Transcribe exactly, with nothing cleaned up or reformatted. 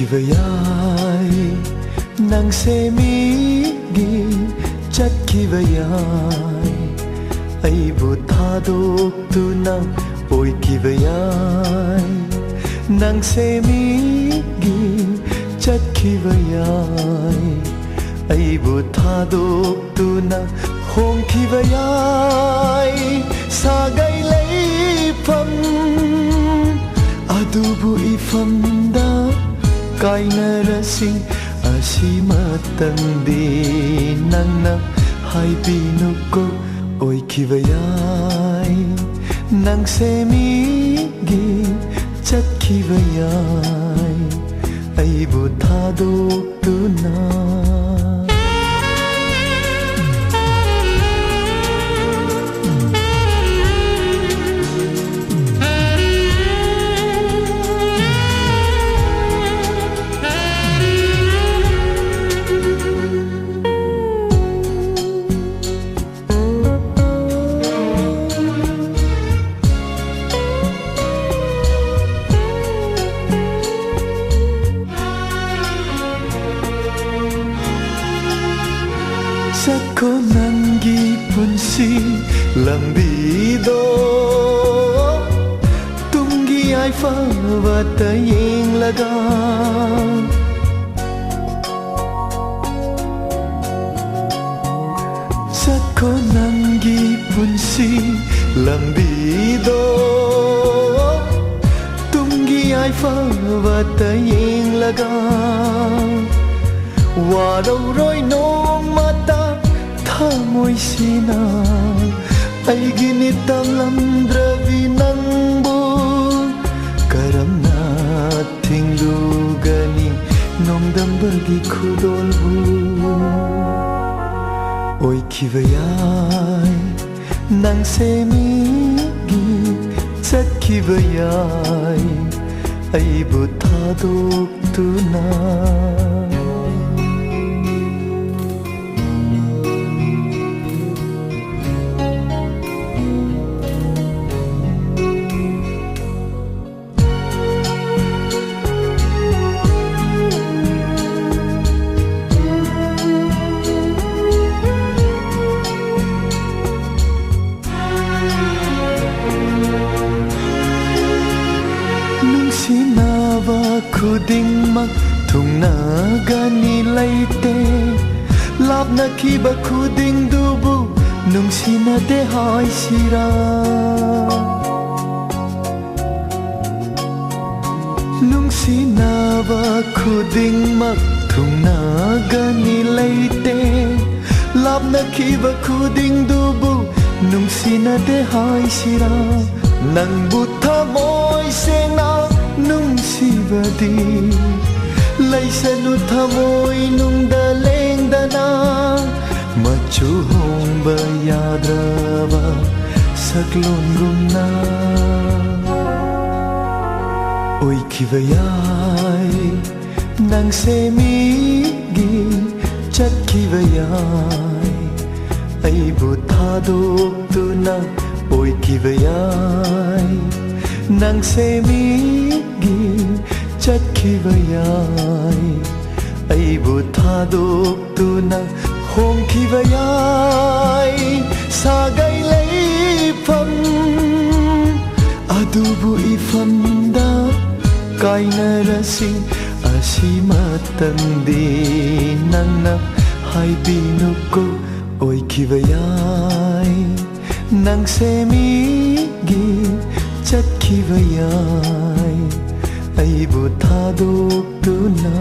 ꯈꯤꯕ ꯌꯥꯏ, ꯅꯪꯁꯦ ꯃꯤꯒꯤ ꯆꯠꯈꯤꯕ ꯌꯥꯏ, ꯑꯩꯕꯨ ꯊꯥꯗꯣꯛꯇꯨꯅ ꯑꯣꯏꯈꯤꯕ ꯌꯥꯏ, ꯅꯪꯁꯦ ꯃꯤꯒꯤ ꯆꯠꯈꯤꯕ ꯌꯥꯏ, ꯑꯩꯕꯨ ꯊꯥꯗꯣꯛꯇꯨꯅ ꯍꯣꯡꯈꯤꯕ ꯌꯥꯏ꯫ ꯁꯥꯒꯩ ꯂꯩꯐꯝ ꯑꯗꯨꯕꯨ ꯏꯐꯝꯗ ꯀꯥꯏꯅꯔꯁꯤ, ꯑꯁꯤꯃꯇꯪꯗꯤ ꯅꯪꯅ ꯍꯥꯏꯕꯤꯅꯨꯀꯣ꯫ ꯑꯣꯏꯈꯤꯕ ꯌꯥꯏ, ꯅꯪꯁꯦ ꯃꯤꯒꯤ ꯆꯠꯈꯤꯕ ꯌꯥꯏ, ꯑꯩꯕꯨ ꯊꯥꯗꯣꯛꯇꯨꯅ꯫ ꯆꯠꯈꯣ ꯅꯪꯒꯤ ꯄꯨꯟꯁꯤ ꯂꯝꯕꯤꯗꯣ, ꯇꯨꯡꯒꯤ ꯌꯥꯏꯐꯕꯇ ꯌꯦꯡꯂꯒ꯫ ꯆꯠꯈꯣ ꯅꯪꯒꯤ ꯄꯨꯟꯁꯤ ꯂꯝꯕꯤꯗꯣ, ꯇꯨꯡꯒꯤ ꯌꯥꯏꯐꯕꯇ ꯌꯦꯡꯂꯒ꯫ ꯋꯥꯔꯧꯔꯣꯏ ꯅꯣꯡꯃꯇ ꯊꯃꯣꯏꯁꯤꯅ, ꯑꯩꯒꯤꯅꯤ ꯇꯝꯂꯝꯗ꯭ꯔꯕꯤ ꯅꯪꯕꯨ ꯀꯔꯝꯅ ꯊꯤꯡꯂꯨꯒꯅꯤ ꯅꯣꯡꯗꯝꯕꯒꯤ ꯈꯨꯗꯣꯜꯕꯨ? ꯑꯣꯏꯈꯤꯕ ꯌꯥꯏ, ꯅꯪꯁꯦ ꯃꯤꯒꯤ ꯆꯠꯈꯤꯕ ꯌꯥꯏ, ꯑꯩꯕꯨ ꯊꯥꯗꯣꯛꯇꯨꯅ꯫ ꯊꯨꯡꯅꯒꯅꯤ ꯂꯩꯇꯦ꯫ ꯂꯥꯞꯅꯈꯤꯕ ꯈꯨꯗꯤꯡꯗꯨꯕꯨ ꯅꯨꯡꯁꯤꯅꯗꯦ ꯍꯥꯏꯁꯤꯔꯥ? ꯅꯨꯡꯁꯤꯅꯕ ꯈꯨꯗꯤꯡꯃꯛ ꯊꯨꯡꯅꯒꯅꯤ ꯂꯩꯇꯦ꯫ ꯂꯥꯞꯅꯈꯤꯕ ꯈꯨꯗꯤꯡꯗꯨꯕꯨ ꯅꯨꯡꯁꯤꯅꯗꯦ ꯍꯥꯏꯁꯤꯔꯥ? ꯅꯪꯕꯨ ꯊꯃꯣꯏ ꯁꯦꯡꯅ ꯅꯨꯡꯁꯤꯕꯗꯤ ꯂꯩꯁꯅꯨ ꯊꯃꯣꯏ ꯅꯨꯡꯗ ꯂꯦꯡꯗꯅ꯫ ꯃꯆꯨ ꯍꯣꯡꯕ ꯌꯥꯗ꯭ꯔꯕ ꯁꯛꯂꯣꯟꯒꯨꯝꯅ ꯑꯣꯏꯈꯤꯕ ꯌꯥꯏ꯫ ꯅꯪꯁꯦ ꯃꯤꯒꯤ ꯆꯠꯈꯤꯕ ꯌꯥꯏ꯫ ꯑꯩꯕꯨ ꯊꯥꯗꯣꯛꯇꯨꯅ ꯑꯣꯏꯈꯤꯕ ꯌꯥꯏ꯫ ꯅꯪꯁꯦ ꯃꯤꯒꯤ ꯆꯠꯈꯤꯕ ꯌꯥꯏ꯫ ꯑꯩꯕꯨ ꯊꯥꯗꯣꯛꯇꯨꯅ ꯍꯣꯡꯈꯤꯕ ꯌꯥꯏ꯫ ꯁꯥꯒꯩ ꯂꯩꯐꯝ ꯑꯗꯨꯕꯨ ꯏꯐꯝꯗ ꯀꯥꯏꯅꯔꯁꯤ꯫ ꯑꯁꯤꯃꯇꯪꯗꯤ ꯅꯪꯅ ꯍꯥꯏꯕꯤꯅꯨꯀꯣ꯫ ꯑꯣꯏꯈꯤꯕ ꯌꯥꯏ꯫ ꯅꯪꯁꯦ ꯃꯤꯒꯤ ꯆꯠꯈꯤꯕ ꯌꯥꯏ꯫ ꯑꯩꯕꯨ ꯊꯥꯗꯣꯛꯇꯨꯅ꯫